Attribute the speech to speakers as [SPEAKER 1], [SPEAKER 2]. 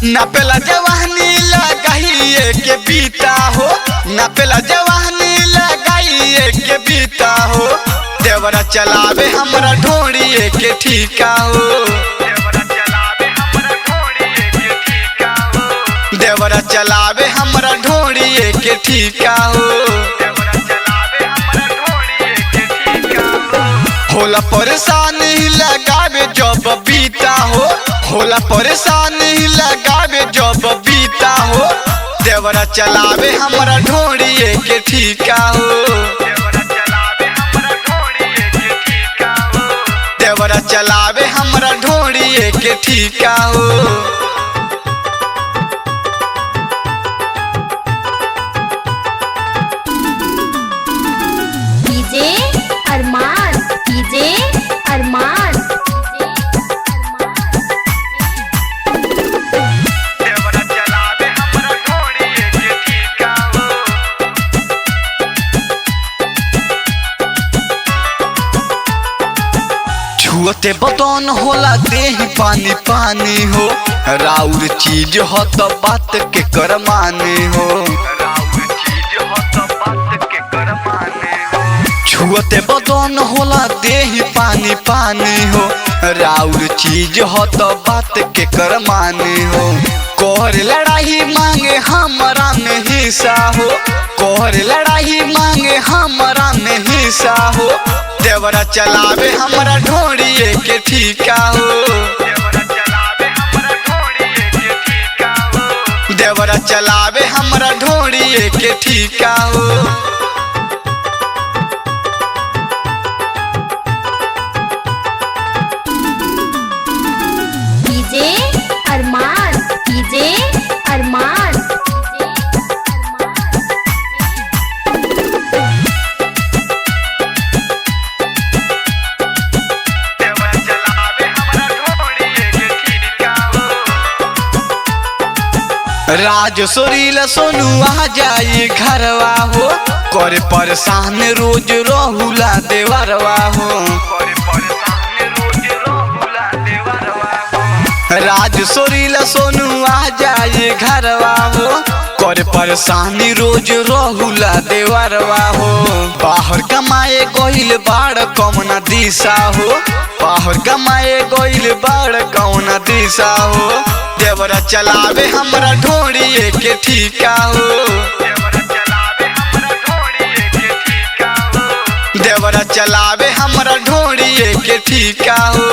[SPEAKER 1] नापेला जवानी लगाइए के बीता हो, नापेला जवानी लगाइए के बीता हो। देवरा चलावे हमरा ढोड़िए के ठीका हो, देवरा चलावे हमरा ढोड़िए के ठीका हो। होला परेशानी लगावे जब बीता हो, होला परेशानी लगावे जब बीता हो। देवरा चलावे हमरा ढोड़िए के ठीका हो, देवरा चलावे हमरा ढोड़िए के ठीका हो।
[SPEAKER 2] DJ Arman, DJ Arman.
[SPEAKER 1] देवरा चलावे हमरा ढोड़िए के ठीका हो। छुअते बदन होला देह पानी पानी हो, राउर चीज हो तो बात के कर माने हो। छुअते बदन होला देह पानी पानी हो, राउर चीज हो तो बात के कर माने हो। कोहर लड़ाई मांगे हमरा में हिस्सा हो, कोहर लड़ाई मांगे हमरा में हिस्सा हो। देवरा चलावे हमरा ढोड़िए के ठीका हो, देवरा चलावे हमरा ढोड़िए के ठीका हो।
[SPEAKER 2] DJ Arman, DJ Arman.
[SPEAKER 1] देवरा चलावे हमरा ढोड़िए के ठीका हो। राज सोरीला सोनू आ जाई घरवा हो, करे परेशान रोज रहुला देवरवा हो। राज सोरीला सोनू आ जाई घरवा हो, करे परेशानी रोज रहुला देवरवा हो। बाहर कमाए गइल बाड़ कौना दिशा हो, बाहर कमाए गइल बाड़ कौना दिशा हो। देवरा चलावे हमरा ढोड़िए के ठीका हो, देवरा चलावे हमरा ढोड़िए के ठीका हो।